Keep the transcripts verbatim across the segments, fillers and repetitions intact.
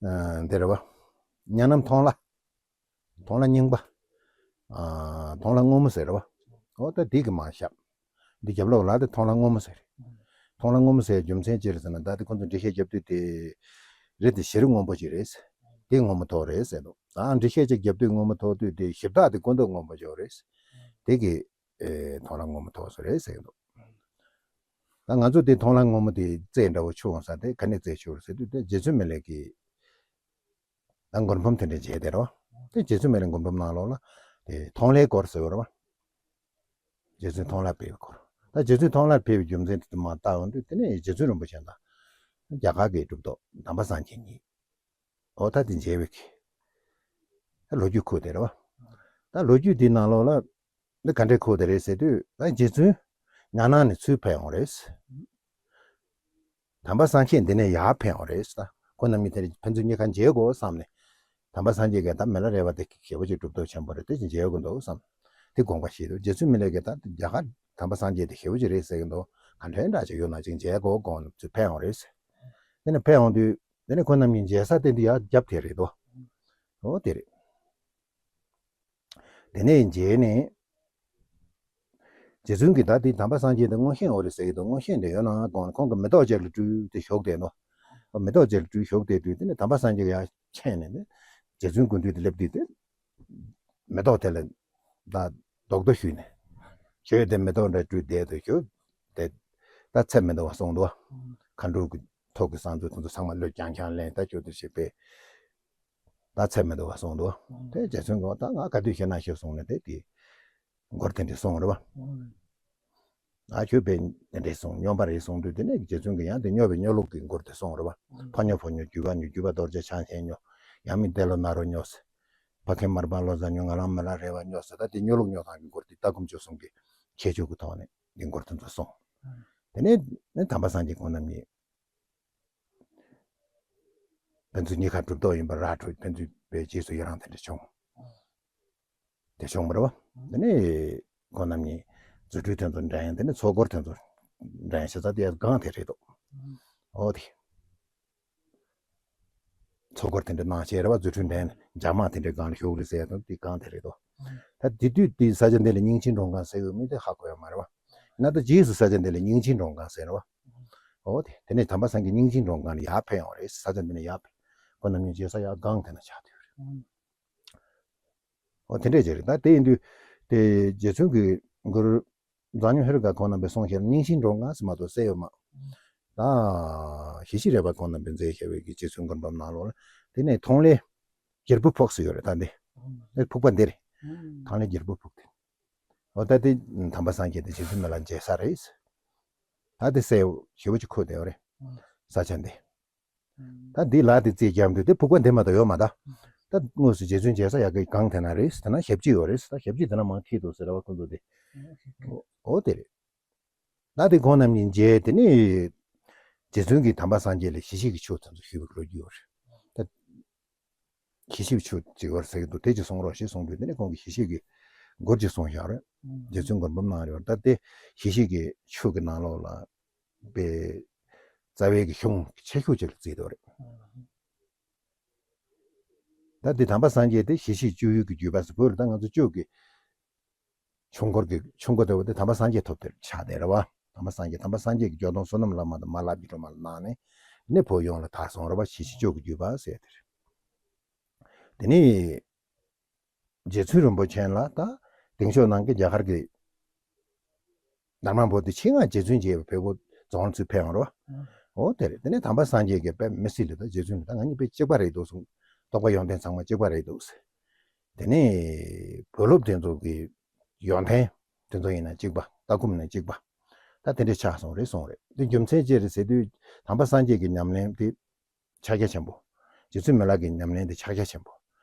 འདི་རེད་བ། གཉའ་ནམ་མཐོང་ལ། མཐོང་ལ་རྙིང་པ། མཐོང་ལ་སྔོན་མོ་ཟེར་རེད་བ། འོ་ད་འདི་གི་མ་ཤབ། འདི་རྒྱབ་ལོགས་ལ་དེ་མཐོང་ལ་སྔོན་མོ་ཟེར། མཐོང་ལ་སྔོན་མོ་ཟེར་རྒྱུ་མཚན་ཅི་རེད་ཟེར་ན། ད་དེ་ཁོང་ཚོ་འགྲེལ་བཤད་རྒྱབ་དུས་དེ་རི་དེ་གཞི་རི་སྔོན་པོ་ཅིག་རེད། དེ་སྔོན་མོ་ཐོག་རེད་ཟེར་འདུག་ད་འགྲེལ་བཤད་ཅིག་རྒྱབ་དུས་སྔོན་མོ་ཐོག་དུས་དེ་གཞི་བདག་དེ་ཀུན་རྟོག་སྔོན་པོ་ཅིག་རེད། དེ་གི་མཐོང་ལ་སྔོན་མོ་ཐོག་སོ་རེད་ཟེར་གི་འདུག་ད་ང་ཚོ་དེ་མཐོང་ལ་སྔོན་མོ་དེ་རྩེ་འདྲ་བོ་ཆུ་འོང་ས་དེ་ག་ནས་རྩེ་ཆུ་རེད་ཟེར་དུས་དེ་རྗེ་བཙུན་མི་ལས་ཀྱི། ད་མགུར་འབུམ་དེ་འདྲའི་མཇལ་དེ་རོ། དེ་རྗེ་བཙུན་མི་ལས་མགུར་འབུམ་ནང་ལོགས་ལ། དེ་མཐོང་ལའི་སྐོར་ཟེར་བ་རོ། རྗེ་བཙུན་མཐོང་ལ་ཕེབས་པའི་སྐོར། ད་རྗེ་བཙུན་མཐོང་ལ་ཕེབས་པའི་རྒྱུ་མཚན་དེ་མ་བལྟ་ཡོང་དུས་དེ་ནས་རྗེ་བཙུན་རིན་པོ་ཆེ་དང་། རྒྱ་གར་གྱི་གྲུབ་ཐོབ་དམ་པ་སངས་རྒྱས་གཉིས། འོ་ད་དེ་མཇལ་བའི་གི། ད་ལོ་རྒྱུས་ཁུག་དེ་རོ། ད་ལོ་རྒྱུས་དེའི་ནང་ལོགས་ལ། འདི་ག་འདྲའི་ཁུག་དེ་རེད་ཟེར་དུས་ད་རྗེ་བཙུན། ཉ་ནང་ནས་ཚུར་ཕེབས་ཡོང་རེད། དམ་པ་སངས་རྒྱས་འདི་ནས་ཡར་ཕེབས་ཡོང་རེད་ད། ཁོ་རྣམ་གཉིས་དེ་རིང་ཕན་ཚུན་གཉིས་ཀ་མཇལ་དགོས་བསམ་ནས། དམ་པ་སངས་རྒྱས་ཀྱིས་ད་མི་ལ་རས་པ་དེ་ཞེ་པོ་ཅིག་གྲུབ་ཐོབ་ཆེན་པོ་རེད་དེ་ཅིག་མཇལ་དགོས་འདུག་བསམ། དེ་དགོངས་པ་བཞེས་འདུག་རྗེ་བཙུན་མི་ལས་ཀྱིས་ད་རྒྱ་གར་དམ་པ་སངས་རྒྱས་དེ་ཞེ་པོ་ཅིག་རེད་ཟེར་གྱི་འདུག་ག་འདྲའི་འདྲ་ཅིག་ཡོད་ན་ཅིག་མཇལ་དགོས་དགོངས་ནས་ཚུར་ཕེབས་ཡོང་རེད། དེ་ནས་ཕེབས་ཡོང་དུས་དེ་ནས་ཁོ་རྣམ་གཉིས་མཇལ་ས་དེ་འདི་ཡར་རྒྱབ་དེ་རེད་དོ། འོ་དེ་རེད། དེ་ནས་མཇལ་ནས། རྗེ་བཙུན་གྱིས་ད་དེ་དམ་པ་སངས་རྒྱས་དེ་མངོན་ཤེས་འོ་རེད་ཟེར་གྱི་འདུག་མངོན་ཤེས་དེ་ཡོད་ན་དགོངས་ནས་ཁོང་གིས་མེ་ཏོག་ཅིག་ལ་སྤྲུལ་ཏེ་བཞུགས་བསྡད་འདུག་མེ་ཏོག་ཅིག་ལ་སྤྲུལ་བཞུགས་བསྡད་དུས་དེ་ནས་དམ་པ་སངས་རྒྱས་ཀྱིས་ཡར་ཕྱིན་ནས་ནི། རྗེ་བཙུན་སྐུ་མདུན་དུ་སླེབས་དུས་དེ། མེ་ཏོག་དེ་ལ། ད། རྡོག་རྡོག་གཞུས་ནས། ཁྱོད་དེ་མེ་ཏོག་འདྲ་སྤྲུལ་བསྡད་འདུག་ཁྱོད། དེ། ད་ཚད་མི་འདུག་བ་གསུངས་འདུག་མཁའ་འགྲོ་གི་ཐོག་གི་གསང་མཛོད་དེ་ཚོ་ཚང་མ་བློས་རྐྱང་རྐྱང་ལེན་ད་ཁྱོད་དེ་ཞེས་པས། ད་ཚད་མི་འདུག་བ་གསུངས་འདུག་དེ་རྗེ་བཙུན་གྱིས་ད་ང་ག་དུས་ཤེས་ན་ཤེས་གསུངས་ནས་དེ་དེ། མགུར་དེ་འདྲ་གསུངས་རེད་བ། ཨ་ཁྱོད་དཔེ་དེ་འདྲ་གསུངས་སྨྱོན་པ་རེད་གསུངས་དུས་དེ་ནས་རྗེ་བཙུན་གྱིས་ཡང་དེ་སྨྱོ་བའི་སྨྱོ་ལུགས་ཀྱི་མགུར་དེ་གསུངས་རེད་བ། ཕོ་སྨྱོ་ཕོ་སྨྱོ་བརྒྱུད་པ་སྨྱོ་བརྒྱུད་པ་རྡོ་རྗེ་འཆང་ཆེན་སྨྱོ། ཡང་མིན་ཏེ་ལོ་ནཱ་རོ་སྨྱོ་ཟེར། ཕ་ཁེ་མར་པ་ལོ་ཙཱ་སྨྱོ་ང་རང་མི་ལ་རས་པ་སྨྱོ་ཟེར་ད་དེ་སྨྱོ་ལུགས་སྨྱོ་སྟངས་ཀྱི་མགུར་དེ་ལྟ་སྒོམ་སྤྱོད་གསུམ་གྱི་ཁྱད་ཆོས་ཀྱི་ཐོག་ནས་དེ་མགུར་དེ་ཚོ་གསུངས། དེ་ནས་ནི་དམ་པ་སངས་རྒྱས་ཁོང་རྣམ་གཉིས། ཕན་ཚུན་གཉིས་ཀ་གྲུབ་ཐོབ་ཡིན་པ་ར་འཕྲོད་ཕན་ཚུན་པའི་རྗེས་སུ་ཡི་རང་དེ་འདྲ་བྱུང་། དེ་བྱུང་བ་རེད་བ། དེ་ནས་ཁོང་རྣམ་གཉིས་རྫུ་འཕྲུལ་དེ་ཚོ་འགྲན་དེ་ནས་ཚོགས་འཁོར་དེ་ཚོ་འགྲན་ཞེས་ཚ་དེ་སྒང་དེ་རེད་དོ། འོ་དེ། ཚོགས་འཁོར་དེ་འདྲ་གནང་བྱས་རེད་བ། རྫུ་འཕྲུལ་འགྲན་འཇབ་དམག་དེ་འདྲའི་སྒང་ལ་ཞུགས་རེད་ཟེར་ཡ་དང་དེ་སྒང་དེ་རེད་དོ། ད་དེ་དུས་དེ་ས་ཆ་འདི་ལ་སྙིང་ཆེན་གྲོང་སྒང་ཟེར་ཡོད་མེད་དེ་ཧ་གོ་ཡ་མ་རེད་བ། ན་ད་རྗེས་སུ་ས་ཆ་འདི་ལ་སྙིང་ཆེན་གྲོང་སྒང་ཟེར་རེད་བ། འོ་དེ་དེ་ནས་དམ་པ་སངས་རྒྱས་སྙིང་ཆེན་གྲོང་སྒང་ལ་ཡར་ཕེབས་ཡོང་རེད། ས་ཆ་འདི་ནས་ཡར་ཕེབས། ཁོ་རྣམ་གཉིས་མཇལ་ས་ཡར་སྒང་དེ་ན་ཆགས་བསྡད་ཡོད་རེད། འོ་དེ་འདྲས་ཅིག་རེད། ད་དེ་ཡིན་དུས་དེ་རྗེ་བཙུན་གྱི་མགུར་མཛངས་མྱུར་ཧེ་རུ་ཀ་ཁོང་རྣམ་པས་གསུངས་བཞག་སྙིང་ཆེན་གྲོང་སྒང་ཟེར་མ་གཏོགས་གསལ་ཡོད་མ། ད་ཞི་ཞི་རས་པ་ཁོང་རྣམ་པས་མཛད་བཞག་པའི་གི་རྗེ་བཙུན་མགུར་འབུམ་ནང་ལོགས་ལ་དེ་ནས་མཐོང་ལས་རྒྱལ་པོ་ཕུག་ཟེར་ཡོད་རེད། ད་འདི་ཨེ་ཕུག་པ་འདི་རེད། མཐོང་ལས་རྒྱལ་པོ་ཕུག་དེ། འོ་ད་དེ་དམ་པ་སངས་རྒྱས་དེ་རྗེ་བཙུན་མི་ལ་མཇལ་ས་རེད། ད་དེ་གསལ་ཞེ་པོ་ཅིག་ཁུག་བསྡད་ཡོད་རེད། ས་ཆ་འདི། ད་འདི་ལ་དེ་རྩིས་རྒྱབ་འདུག་དེ་ཕུག་པ་འདི་མ་གཏོགས་ཡོད་མ་ད། ད་དངོས་སུ་རྗེ་བཙུན་མཇལ་ས་ཡག་གི་སྒང་དེ་ན་རེད། དེ་ན་ཞབས་ཕྱི་ཡོད་རེད། ད་ཞབས་ཕྱི་དེ་ན་མང་ཁྱེད་དུ་ཟེར་བ་ཁོ་ཚོ་དེ། འོ་དེ་རེད། ད་དེ་ཁོང་རྣམ་གཉིས་མཇལ་དེ་ནས་རྗེ་བཙུན་གྱིས་དམ་པ་སངས་རྒྱས་ལ་ཞི་ཞི་གི་ཆོས་དེ་ཚོ་ཞུས་པའི་ལོ་རྒྱུས་ཡོད་རེད། ད་ཞི་ཞི་གི་ཆོས་ཅིག་ཡོད་རེད་ཟེར་གྱི་འདུག་དེ་ཅིག་གསུང་རོགས་ཞེས་གསུངས་དུས་དེ་ནས་ཁོང་གིས་ཞི་ཞི་གི་མགུར་ཅིག་གསུངས་བཞག་རེད། རྗེ་བཙུན་མགུར་འབུམ་གནང་རེད། ད་དེ་ཞི་ཞི་གི་ཆོས་ཀྱི་ནང་ལོགས་ལ། པའི་རྩ་བའི་གི་གཞུང་ཆེ་ཤོས་ཅིག་ལ་བརྩིས་འདུག་རེད། ད་འདི་དམ་པ་སངས་རྒྱས་དེ་ཞི་ཞི་སྤྱོད་ཡུལ་གྱི་བརྒྱུད་པ་ཟེར་བོད་ལ་ད་ང་ཚོ་སྤྱོད་ཀྱི་ཆོས་འཁོར་གྱི་ཆོས་འཁོར་དེ་བ་དེ་དམ་པ་སངས་རྒྱས་ཐོབ་དེར་ཆགས་བསྡད་རེད་བ། དམ་པ་སངས་རྒྱས་དམ་པ་སངས་རྒྱས་ཀྱི་སྐྱོ་སྡོང་བསོད་ནམས་བླ་མ་དང་མ་ལབ་ཀྱི་སྒྲོལ་མ་ལ་གནང་ནས་ནི་བོད་ཡོངས་ལ་དར་སོང་རེད་བ། ཞི་ཞི་སྤྱོད་ཀྱི་བརྒྱུད་པ་ཟེར་དེ་རེད། དེ་ནི། རྗེ་བཙུན་རིན་པོ་ཆེ་ལ་ད་གདེང་ཤོག་གནང་གི་རྒྱ་གར་གྱི་དྷརྨ་བོ་དྷི་ཆེད་མངགས་རྗེ་བཙུན་བྱས་པའི་བོད་པོ་རྫོང་ཚུར་ཕེབས་ཡོང་རོ། འོ་དེ་རེད། དེ་ནས་དམ་པ་སངས་རྒྱས་ཀྱིས་དཔེ་མི་སྲིད་ལ་ད་རྗེ་བཙུན་ལ་ད་ང་གཉིས་དཔེ་གཅིག་པ་རེད་འདུག་གསུངས། རྟོགས་པ་ཡོན་ཏན་ཚང་མ་གཅིག་པ་རེད་འདུག་ཟེར། དེ་ནས་བོད་སློབ་དེ་ཚོ་གི་ཡོན་ཏན་དེ་ཚོ་ཡིན་ན་གཅིག་པ། ལྟ་སྒོམ་ཡིན་ན་གཅིག་པ། ད་དེ་འདྲ་ཆགས་སོང་རེད་གསུངས་རེད། དེ་རྒྱུ་མཚན་ཅི་རེད་ཟེར་དུས་དམ་པ་སངས་རྒྱས་ཀྱི་ཉམས་ལེན་དེ། ཕྱག་རྒྱ་ཆེན་པོ། རྗེ་བཙུན་མི་ལ་གི་ཉམས་ལེན་དེ་ཕྱག་རྒྱ་ཆེན་པོ།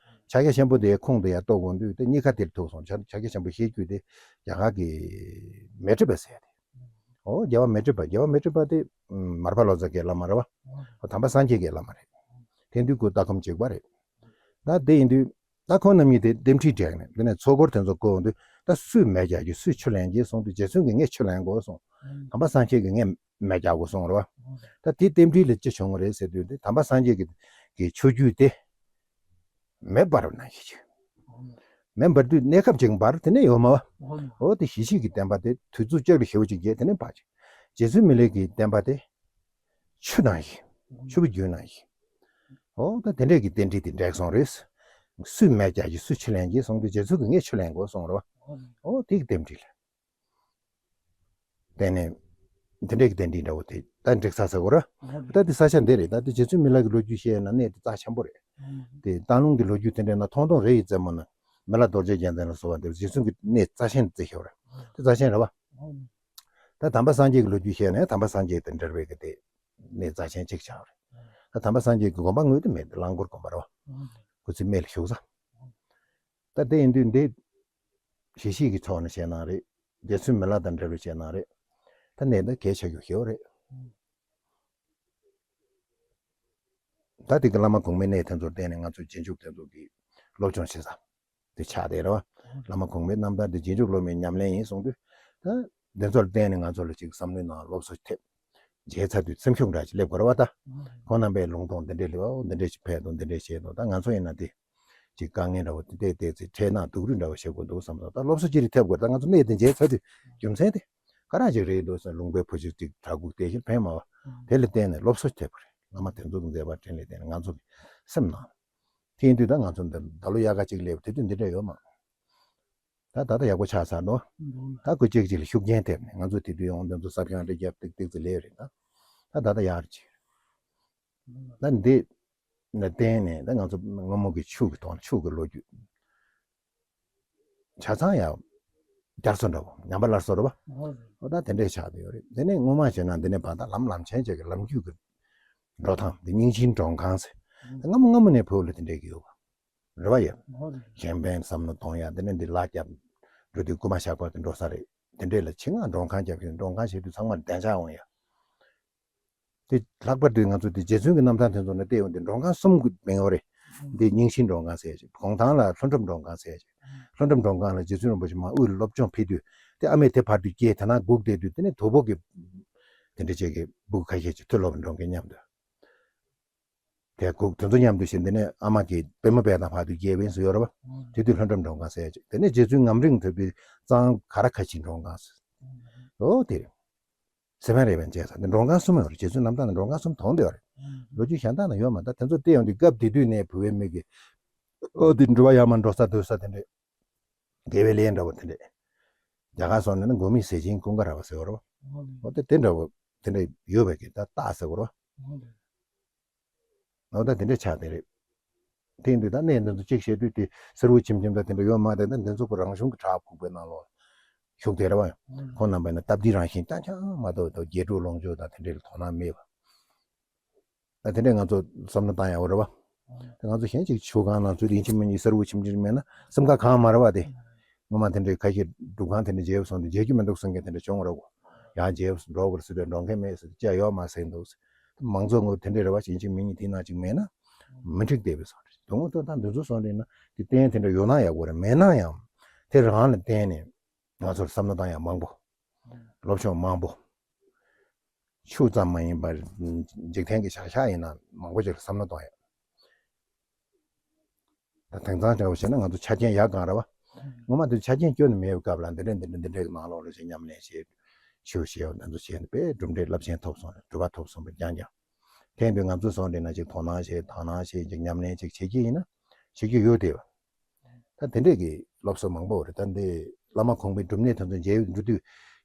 ཕྱག་རྒྱ་ཆེན་པོ་དེའི་ཁུངས་དེ་ཡར་གཏུགས་དགོས་དུས་དེ་གཉིས་ཀ་དེར་ཐུག་སོང་། ཕྱག་ཕྱག་རྒྱ་ཆེན་པོ་ཞེས་བརྗོད་དེ་རྒྱ་གར་གྱི་མཻ་ཏྲི་པ་ཟེར་ཡ་དེ། འོ་རྒྱལ་བ་མཻ་ཏྲི་པ། རྒྱལ་བ་མཻ་ཏྲི་པ་དེ་མར་པ་ལོ་ཙཱ་གི་བླ་མ་རེད་བ། འོ་དམ་པ་སངས་རྒྱས་ཀྱི་བླ་མ་རེད། དེང་དུས་ཀྱི་ལྟ་སྒོམ་གཅིག་པ་རེད། ད་དེ་ཡིན་དུས་ད་ཁོང་རྣམ་གཉིས་དེ་རྟེན་འབྲེལ་བསྒྲིགས་ནས་དེ་ནས་ཚོགས་འཁོར་དེ་ཚོ་བསྐོར་དུས་ད་སུས་མེ་རྒྱག་རྒྱུ་སུས་ཆུ་ལེན་རྒྱུ་གསུངས་དུས་རྗེ་བཙུན་གྱིས་ངས་ཆུ་ལེན་དགོས་གསུངས། དམ་པ་སངས་རྒྱས་ཀྱིས་ངས་མེ་རྒྱག་དགོས་གསུངས་རེད་བ། ད་དེ་རྟེན་འབྲེལ་ལ་ཅི་བྱུང་བ་རེད་ཟེར་དུས་དེ་དམ་པ་སངས་རྒྱས་ཀྱིས་ གི་ཆོས་བརྒྱུད་དེ་མེ་འབར་བ་ནང་བཞིན་བྱས། མེ་འབར་དུས་གནས་སྐབས་ཅིག་འབར། དེ་ནས་ཡོད་མ་བ། འོ་དེ་ཞི་བྱེད་ཀྱི་བསྟན་པ་དེ་དུས་ཚོད་ལྕགས་རི་ཞེ་པོ་ཅིག་བརྒལ། དེ་ནས་འབར་ཅིག། རྗེ་བཙུན་མི་ལའི་གི་བསྟན་པ་དེ་ཆུ་ནང་བཞིན། ཆུ་བོ་རྒྱུན་ནང་བཞིན། འོ་ད་དེ་འདྲས་ཀྱི་རྟེན་འབྲེལ་དེ་འགྲིག་སོང་རེད། སུས་མེ་རྒྱག་རྒྱུ། སུས་ཆུ་ལེན་རྒྱུ་གསུངས་དུས་རྗེ་བཙུན་གྱིས་ངས་ཆུ་ལེན་དགོས་གསུངས་རེད་བ། འོ་དེ་གི་རྟེན་འབྲེལ་ལ་བརྟེན་ནས་དེ་འདྲས་ཀྱི་རྟེན་འབྲེལ་འདྲ་བོ་དེ་ད་འགྲིག་ཚར་ཚར་གོ་ར། ད་དེ་ས་ཆ་འདི་རེད། ད་དེ་རྗེ་བཙུན་མི་ལ་གི་ལོ་རྒྱུས་བཤད་ན་གནས་དེ་རྩ་ཆེན་པོ་རེད། དེ་སྟག་ལུང་གི་ལོ་རྒྱུས་དེ་འདྲས་ན་ཐོང་ཐོང་རེད། ཡིན་ཙམ་མ་ན་མི་ལ་རྡོ་རྗེ་རྒྱལ་མཚན་ལ་སོགས་པ་དེ་རྗེ་བཙུན་གྱི་གནས་རྩ་ཆེན་བརྩི་ཤོར་རེད། དེ་རྩ་ཆེན་རེད་བ། ད་དམ་པ་སངས་རྒྱས་ཀྱི་ལོ་རྒྱུས་བཤད་ན་དམ་པ་སངས་རྒྱས་དང་འབྲེལ་བའི་གི་དེ་གནས་རྩ་ཆེན་གཅིག་ཆགས་རེད། ད་དམ་པ་སངས་རྒྱས་ཀྱི་དགོན་པ་དངོས་དེ་མེད་དེ་རླངས་འཁོར་དགོན་པ་རེད་བ། སྐུ་ཚེ་སྨད་ལ་བཞུགས་ས། ད་དེ་ཡིན་དུས་འདི་ཞི་བྱེད་ཀྱི་ཕྱོགས་ནས་བཤད་ན་རེད། རྗེ་བཙུན་མི་ལ་དང་འབྲེལ་བའི་བཤད་ན་རེད། ད་གནས་འདི་གལ་ཆེ་རྒྱུ་ཞེ་པོ་རེད། ད་དེ་གི་བླ་མ་གོང་མའི་གནས་དེ་ཚོར་བརྟེན་ནས་ང་ཚོ་རྗེས་འཇུག་དེ་ཚོ་གི་སློབ་སྦྱོང་བྱེད་ས་དེ་ཆགས་བསྡད་རེད་བ། བླ་མ་གོང་མའི་རྣམ་ཐར་དེ་རྗེས་འཇུག་སློབ་མའི་ཉམས་ལེན་ཡིན་གསུངས་དུས། ད་དེ་ཚོར་བརྟེན་ནས་ང་ཚོ་ལ་ཅིག་བསམ་བློའི་ནང་སློབ་གསོ་ཐེབས། བྱས་ཚར་དུས་སེམས་ཤུགས་འདྲ་ཅིག་སླེབས་དགོས་རེད་བ་ད། ཁོང་རྣམ་པས་ལུང་སྟོང་འདི་འདྲས་ལེབ། འོ་འདི་འདྲས་ཅིག་ཕེབས་འདུག་འདི་འདྲས་བྱས་འདུག་ད་ང་ཚོ་ཡིན་ན་དེ་ཅིག་དཀའ་ངལ་འདྲ་བོ་དེ་འདྲས་བལྟས་ཚེ་འཕྲད་ན་སྡུག་རུས་འདྲ་བོ་བྱེད་དགོས་འདུག་བསམ་སོང་། ད་སློབ་གསོ་ཅི་རིགས་ཐེབས་དགོས་རེད། ད་ང་ཚོ་གནས་དེ་མཇལ་ཚར་དུས་རྒྱུ་མཚན་དེ་ག་རང་ཅིག་རེད་འདུག་ཟེར། ལུང་པའི་བུ་ཅིག་ཅིག་གྲྭ་ཁུག་དེ་ཞིག་ཕན་མ་བ། དེ་ལ་བརྟེན་ནས་སློབ་གསོ་ཐེབས་པ་རེད། བླ་མ་དེ་ཚོ་གི་མཛད་པ་དྲིན་ལ་བརྟེན་ནས་ང་ཚོ་གི་སེམས་ནང་། དེ་ཡིན་དུས་ད་ང་ཚོ་འདི་ད་ལོ་དབྱར་ཁ་ཅིག་སླེབས་དེ་དུས་འདི་འདྲ་ཡོད་མ། ད་ད་ལྟ་ཡག་པོ་ཆགས་ཚར་འདུག་ད་ཁོ་གཅིག་གཅིག་ལ་ཤུགས་རྐྱེན་ཐེབས་ནས་ང་ཚོ་དེ་དུས་ཡོང་དེ་ཚོ་ས་ཁང་རེ་རྒྱབ་ཏིག་ཏིག་ཙི་ལས་རེད། ད་ད་ད་ད་ཡག་རེད་ཅིག་ད་འདི་ལ་བརྟེན་ནས་ད་ང་ཚོ་སྔ་མོ་གི་ཆུ་གི་ཐོག་ནས་ཆུ་གི་ལོ་རྒྱུས་ཆ་ཚང་ཡང་བསྐྱར་གསོ་འདྲ་བོ་ཉམས་པ་སླར་གསོ་རེད་བ། འོ་ད་དེ་འདྲས་ཆགས་བསྡད་ཡོད་རེད། དེ་ནས་སྔོན་མ་བྱས་ན་འདི་ནས་བར་ད་ལམ་ལམ་ཆེན་ཅིག་གི་ལམ་རྒྱུད་ཀྱི་འགྲོ་སྟངས་འདི་རྙིང་ཆེན་མགྲོན་ཁང་ཟེར། སྔ་མོ་སྔ་མོ་ནས་བོད་ལ་དེ་འདྲས་ཀྱི་ཡོད་བ། རེད་བ་ཡ། གཞན་ཕན་བསམ་བློ་གཏོང་ཡ་དེ་ནས་འདི་ལ་རྒྱབ་འགྲོ་དུས་རྐུ་མ་ཤ་ཁོག་དེ་འགྲོ་ས་རེད། དེ་འདྲས་ལ་ཆེད་མངགས་མགྲོན་ཁང་རྒྱབ་ཀྱི་མགྲོན་ཁང་བྱེད་དུས་ཚང་མར་བདེ་འཇགས་འོང་ཡ། དེ་ལྷག་པར་དུ་ང་ཚོ་དེ་རྗེ་བཙུན་གྱི་རྣམ་ཐར་དེ་ཚོ་ནས་བལྟས་ཡོང་དུས་མགྲོན་ཁང་གསུམ་གྱི་མིང་ཡོད་རེད། འདི་རྙིང་ཆེན་མགྲོན་ཁང་ཟེར་ཅིག་གུང་ཐང་ལ་ལྷུན་གྲུབ་མགྲོན་ཁང་ཟེར་ཅིག་ལྷུན་གྲུབ་མགྲོན་ཁང་ལ་རྗེ་བཙུན་རིན་པོ་ཆེ་མར་དབུས་ལ་སློབ་སྦྱོང་ཕེབས་དུས་དེ་ཨ་མས་དེ་བར་དུ་སྐྱེལ། དེ་ན་སྒུག་བསྡད་དུས་དེ་ནས་དོ་པོ་གི་དེ་འདྲ་ཅིག་གི་སྤུ་གུ་ཁ་ཤས་ཅིག་མཐུ་སློབ་མགྲོན་ཁང་མཉམ་དུ། དེ་སྒུག་དེ་ཚོ་མཉམ་དུ་བཞིན་དེ་ནས་ཨ་མ་གིས་པད་མ་དཔལ་དང་བར་དུ་སྐྱེལ་བས་སུ་ཡོད་རེད་བ། དེ་དུས་ལྷུན་གྲུབ་མགྲོན་ཁང་ཟེར་ཅིག་དེ་ནས་རྗེ་བཙུན་ངམ་རིང་ཐོས་པའི་གཙང་ག་ར་ཁ་ཆེའི་མགྲོན་ཁང་ཟེར། འོ་དེ་རེད། སེ་བན་རེ་བན་བྱས་ས་དེ་མགྲོན་ཁང་གསུམ་ཡོད་རེད། རྗེ་བཙུན་རྣམ་ཐར་ནང་མགྲོན་ཁང་གསུམ་དོན་དེ་ཡོད་རེད། ལོ་རྒྱུས་གཞན་དག་ན་ཡོད་མ་རེད། ད་དེ་ཚོ་བལྟས་ཡོང་དུས་སྐབས་དེ་དུས་ནས་བོད་པའི་མི་གི་ཨོ་དེ་འགྲུལ་པ་ཡར་མར་འགྲོ་ས་སྡོད་ས་དེ་འདྲས་དགེ་བའི་ལས་འདྲ་བོ་དེ་འདྲས། རྒྱ་གར་སོང་ནས་ན་མགོ་མི་ཟས་སྦྱིན་ཀུན་དགའ་ར་བ་ཟེར་བ་རེད་བ། ཨོ་དེ་དེ་འདྲ་བོ་དེ་འདྲས་ཡོད་པའི་གི་ད་རྟགས་ཟེར་བ་རེད་བ། ཨོ་ད་དེ་འདྲས་ཆགས་དེ་རེད། དེ་ཡིན་དུས་ད་གནས་འདི་ཚོ་གཅིག་བཤད་དུས་དེ་སེར་བུ་ཁྱིམ་ཁྱིམ་ད་དེ་འདྲ་ཡོད་མ་རེད། ད་འདི་ཚོ་ཁོ་རང་གཞུང་གི་བྲག་ཕུག་པའི་ནང་ལོགས་བཞུགས་དེ་རེད་བ། ཁོང་རྣམ་པས་ན་སྟབས་བདེའི་རང་བཞིན་རྐྱང་རྐྱང་མ་གཏོགས་ད་རྒྱས་འབྲུག་ལོངས་སྤྱོད་དང་དེ་འདྲས་ལ་དོ་སྣང་མེད་པ། ད་དེ་འདྲས་ང་ཚོ་བསམ་བློ་བཏང་ཡག་པོ་རེད་བ། ད་ང་ཚོ་གཞན་གཅིག་ཆུ་སྒང་ནང་ཚུད་དེ་ཡིན་གཅིག་མིན་གཅིག་སེར་བུ་ཁྱིམ་ཁྱིམ་མེད་ན་སེམས་ཁ་གང་མ་རེད་བ་དེ། ངོ་མ་དེ་འདྲའི་ཁ་ཤས་སྒྲུབ་ཁང་དེ་འདྲ་མཇལ་སོང་དུས་མཇལ་རྒྱུ་མི་འདུག་བསམ་མཁན་དེ་འདྲ་བྱུང་རོགས། ཡང་མཇལ་འགྲོ་དགོས་ཟེར་དུས་འགྲོ་མཁན་མེད་ཟེར་དུས་ཅི་ཡང་ཡོད་མ་ཟེར་འདུག་ཟེར། མང་ཚོགས་ངོས་དེ་འདྲའི་རེ་བ་བྱེད་ཅིག་མི་གཉིས་དེ་ནང་གཅིག་མེད་ན་མི་འགྲིག་བསྡད་པའི་བཟོ་འདྲ། དོན་དངོས་ཐོག་ད་འདི་ཚོ་བཟོ་འདྲ་ཡིན་ན་དེ་གཏན་དེ་འདྲ་ཡོད་ན་ཡག་པོ་རེད། མེད་ན་ཡང་དེ་རང་ལ་བརྟེན་ནས་ང་ཚོར་བསམ་བློ་བཏང་ཡག་མང་པོ། སློབ་སྦྱོང་མང་པོ། ཆོས་ཙམ་མ་ཡིན་པར་འཇིག་རྟེན་གྱི་བྱ་བཞག་ཡིན་ན་མང་པོ་ཅིག་ལ་བསམ་བློ་གཏོང་ཡག་ད་དེང་སང་འདྲ་བོ་བྱས་ན་ང་ཚོ་ཆ་རྐྱེན་ཡག་གང་རེད་བ། སྔོན་མ་དེ་ཆ་རྐྱེན་སྐྱོན་ནས་མེད་པའི་སྐབས་ལ་འདི་འདྲ་འདི་འདྲ་འདི་འདྲའི་ནང་ལོགས་ལ་ཞིག་ཉམས་ལེན་བྱེད། ཆོས་བཤད་འོ་འདི་ཚོ་བྱས་ནས་དཔེ་གྲུབ་འབྲས་རླབས་ཆེན་ཐོབ་སོང་རེད། གྲུབ་པ་ཐོབ་སོང་བས་ཀྱང་ཀྱང་། དེ་ཡིན་དུས་ང་ཚོ་སོང་འདྲ་ན་ཅིག་དོ་སྣང་བྱེད་དོ་སྣང་བྱེད་ཅིག་ཉམས་ལེན་ཅིག་བྱེད་ཀྱི་ཡིན་ན་བྱེད་རྒྱུ་ཡོད་དེ། ད་དེ་འདྲས་ཀྱི་སློབ་གསོ་མང་པོ་རེད། ད་འདི་བླ་མ་གོང་མའི་སྒྲུབ་གནས་དེ་ཚོ་མཇལ་འགྲོ་དུས་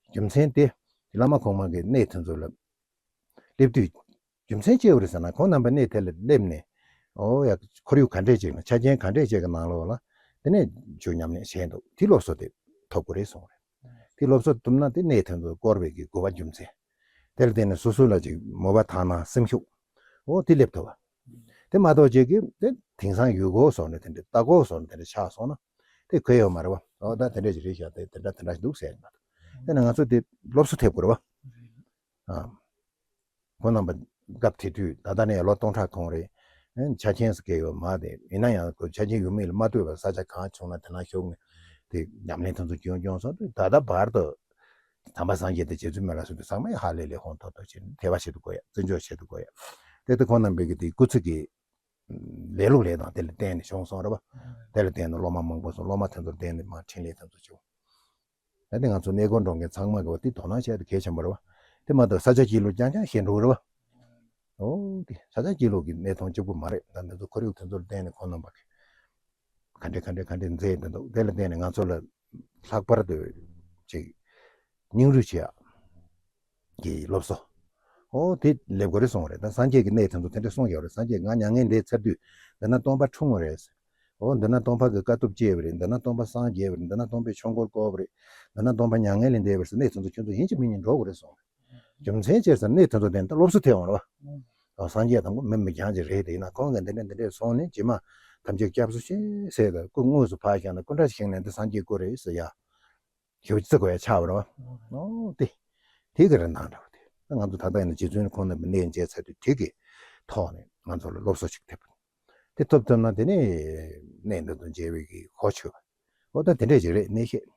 རྒྱུ་མཚན་དེ་བླ་མ་གོང་མ་གི་གནས་དེ་ཚོ་ལ་སླེབས་དུས། རྒྱུ་མཚན་ཅི་ཡོད་རེད་ཟེར་ན་ཁོང་རྣམ་པ་གནས་དེ་ལ་སླེབས་ནས། ཨོ་ཡ། ཁོར་ཡུག་ག་འདྲས་ཅིག་ན་ཆ་རྐྱེན་ག་འདྲས་ཅིག་གི་ནང་ལོགས་ལ། དེ་ནས་ཆོས་ཉམས་ལེན་བྱས་འདུག་དེ་སློབ་གསོ་དེ་ཐོབ་དགོས་རེད་གསུངས་རེད། དེ་སློབ་གསོ་ཐོབ་ན་དེ་གནས་དེ་ཚོ་བསྐོར་བའི་གི་དགོས་པ་རྒྱུ་མཚན། དེ་ལ་བརྟེན་ནས་སོ་སོ་ལ་ཅིག་མོས་པ་དག་སྣང་སེམས་ཤུགས། ཨོ་དེ་སླེབས་ཐུབ་པ། དེ་མ་གཏོགས་ཅིག་གི་དེ་དེང་སང་ཡུལ་སྐོར་སོགས་ནས་དེ་འདྲ་ལྟ་སྐོར་སོགས་ནས་དེ་འདྲ་ཆགས་སོང་ན། དེ་གོ་ཡོད་མ་རེད་བ། ཨོ་ད་དེ་འདྲ་ཅིག་རེད་ཤག་དེ་དེ་འདྲ་དེ་འདྲ་ཞིག་འདུག་ཟེར་ཡ་མ་གཏོགས། དེ་ནས་ང་ཚོ་དེ་སློབ་གསོ་ཐེབས་དགོས་རེད་བ། ཨ། ཁོང་རྣམ་པ་སྐབས་དེ་དུས་ད་ལྟ་ནས་ལོ་སྟོང་ཕྲག་གོང་རེད། ཨ། ཆ་རྐྱེན་ཟེར་མཁན་ཡོད་མ་རེད། ཡིན་ན་ཡང་ཁོ་ཆ་རྐྱེན་ཡོད་མེད་ལ་མ་ལྟོས་པར་ས་ཆ་གང་བྱུང་ན་དེ་ན་བཞུགས་ནས་དེ་ཉམས་ལེན་དེ་ཚོ་སྐྱོང་སྐྱོང་སོང་དུས་ད་ལྟ་བར་དུ་དམ་པ་སངས་རྒྱས་དང་རྗེ་བཙུན་མི་ལ་སོགས་དེ་ཚང་མས་ཧ་ལས་ལས་ཧོན་ཐོར་ཐོར་བྱས་ནས་དད་པ་བྱེད་དུ་དགོས་ཡ། བརྩི་འཇོག་བྱེད་དུ་དགོས་ཡ། དེ་ལྟ་ཁོང་རྣམ་པའི་གི་དེ་སྐུ་ཚེ་གི་ ལེ་ལོ་ལས་དང་དེ་ལ་བརྟེན་ནས་བྱུང་སོང་རེད་བ། དེ་ལ་བརྟེན་ནས་སློབ་མ་མང་པོ་སོང་། སློབ་མ་དེ་ཚོར་བརྟེན་ནས་མར་འཕྲིན་ལས་དེ་ཚོ་བྱུང་། ད་དེ་ང་ཚོ་གནས་སྐོར་འགྲོ་མཁན་ཚང་མ་གི་བ་དེ་དོ་སྣང་བྱས་ཏེ་གལ་ཆེན་པོ་རེད་བ། དེ་མ་གཏོགས་ས་ཆ་སྐྱིད་ལོ་རྐྱང་རྐྱང་ཞེད་འགྲོ་གི་རེད་བ། ཨོ་དེ་ས་ཆ་སྐྱིད་ལོ་གི་གནས་སྟངས་གཅིག་པུ་མ་རེད། ད་འདི་ཚོ་ཁོར་ཡུག་དེ་ཚོར་བརྟེན་ནས་ཁོང་རྣམ་པ་གི་ག་འདྲས་ག་འདྲས་ག་འདྲས་མཛད་འདི་འདུག་དེ་ལ་བརྟེན་ནས་ང་ཚོ་ལ་ལྷག་པར་དུ་ཅིག་སྙིང་རུས་བྱེད་ཡག་གི་སློབ་གསོ། ཨོ་དེ་ལེགས་པོ་རེད་གསུངས་པ་རེད། ད་སངས་རྒྱས་ཀྱི་གནས་དེ་ཚོ་དེ་འདྲས་གསུངས་ཡོད་རེད། སངས་རྒྱས་ང་མྱ་ངན་འདས་ཚར་དུས་འདི་ན་སྟོང་པ་འཁྲུངས་པ་རེད། ཨོ་འདི་ན་སྟོང་པ་གི་དཀའ་ཐུབ་སྤྱད་པ་རེད། འདི་ན་སྟོང་པ་སངས་རྒྱས་པ་རེད། འདི་ན་སྟོང་པའི་ཆོས་འཁོར་བསྐོར་བ་རེད། འདི་ན་སྟོང་པ་མྱ་ངན་ལས་འདས་པ་རེད་ཟེར། གནས་དེ་ཚོ་ཁྱོད་ཚོ་ཡིན་གཅིག་མིན་གཉིས་འགྲོ་དགོས་རེད་གསུངས། རྒྱུ་མཚན་ཅི་ཟེར་ན་གནས་དེ་ཚོ་དེ་ད་སློབ་གསོ་ཐེབས་འོང་རེད་བ། ཨོ་སངས་རྒྱས་དང་པོ་མི་མི་རྐྱང་ཅིག་རེད། དེ་ཡིན་ན་ཁོང་གིས་འདི་འདྲས་འདི་འདྲས་སོང་ནས་རྗེས་མ་ཐམས་ཅད་སྐྱབས་སུ་མཆི་ཟེར་ད་སྐུ་དངོས་སུ་ཕར་བཞག་ན་སྐུ་འདྲ་ཞིག་ནས་འདི་སངས་རྒྱས་སྐུ་རེད་ཟེར་ཡ། ཞེ་པོ་བརྩི་དགོས་ཡ་ཆགས་པ་རེད་བ། ཨོ་དེ། དེ་གི་རིན་ཐང་འདྲ་བ་དེ། ད་ང་ཚོ་ད་ལྟ་ཡིན་ན་རྗེ་བཙུན་ཁོང་རྣམ་པའི་གནས་མཇལ་ཚར་དུས་དེ་གི་ཐོག་ནས་ང་ཚོ་ལ་སློབ་གསོ་ཞིག་ཐེབས། དེ་ཐོབ་ཐུབ་ན་དེ་ནས་གནས་འདི་ཚོ་མཇལ་བའི་གི་གོ་ཆོད་པ། ཨོ་ད་དེ་འདྲས་ཅིག་རེད་གནས་བཤད།